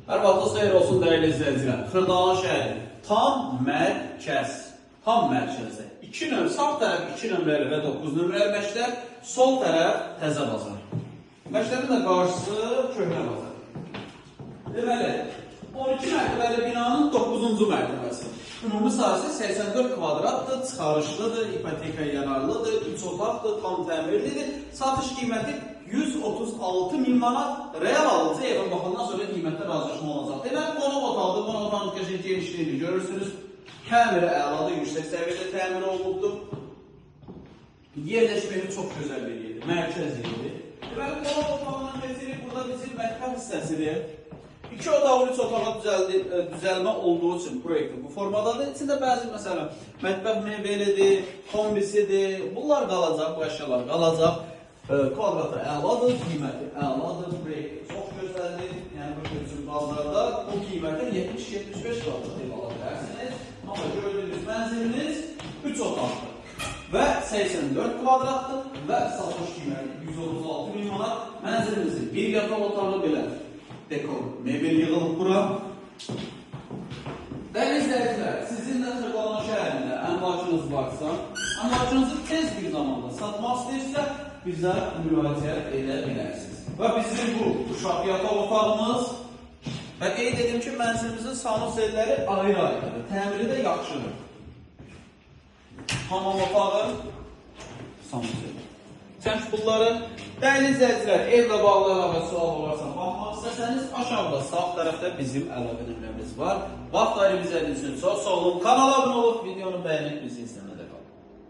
Hər vaxtınız xeyir olsun dəyərli izləyicilər. Xırdalan şəhəri tam mərkəz, tam mərkəzdə. 2 nömrə, sağ tərəf 2 nömrəli və 9 nömrəli məktəb, sol tərəf Təzə Bazar. Məktəbin də qarşısı Köhnə Bazar. Deməli, 12 mərtəbəli binanın 9-cu mərtəbəsi. Ümumi sahəsi 84 kvadratdır, çıxarışlıdır, ipotekaya yararlıdır, 3 otaqdır, tam təmirlidir. Satış qiyməti 136 min manat. Real alıcı evə baxandan sonra qiymətdə razılaşma olacaq. Deməli, qonaq otağıdır, qonaq otağının qəşəng genişliyini görürsünüz. Təmiri əladır, yüksək səviyyədə təmir olunubdur. Yerləşməyi çox gözəl bir yerdir, mərkəz yeridir. Deməli, qonaq otağından keçirik, burada bizim mətbəx hissəsidir. 2 otaqlı, 3 otağa düzəlmə olduğu üçün proyekti bu formadadır. İçində bəzi məsələn mətbəx mebelidir, kombisidir, bunlar qalacaq, bu əşyalar qalacaq. Kvadratı əladır, qiyməti əladır, proyekti çox gözəldir. Yəni bu üçün bazarda bu qiymətə 70-75 kvadrat ev ala bilərsiniz. Amma gördüyünüz mənziliniz 3 otaqdır və 84 kvadratdır və satış qiyməti 136 min manat. Mənzilimizin bir yataq otağı belə dekor, mebel yığılıb bura. Dəyərli izləyicilər, sizin də Xırdalan şəhərində əmlakınız varsa, əmlakınızı tez bir zamanda satmaq istəyirsə, bizə müraciət edə bilərsiniz. Və bizim bu uşaq yataq otağımız və qeyd edim ki, mənzilimizin sanuzelləri ayrı-ayrıdır, təmiri də yaxşıdır. Hamam otağı, sanuzel. Çəmş pulları. Dəyərli izləyicilər, evlə bağlı əlavə sual olarsa, baxmaq istəsəniz, aşağıda sağ tərəfdə bizim əlaqə nömrəmiz var. Vaxt ayırıb izlədiyiniz üçün çox sağ olun. Kanala abunə olub, videonu bəyənib bizi izləməlisiniz.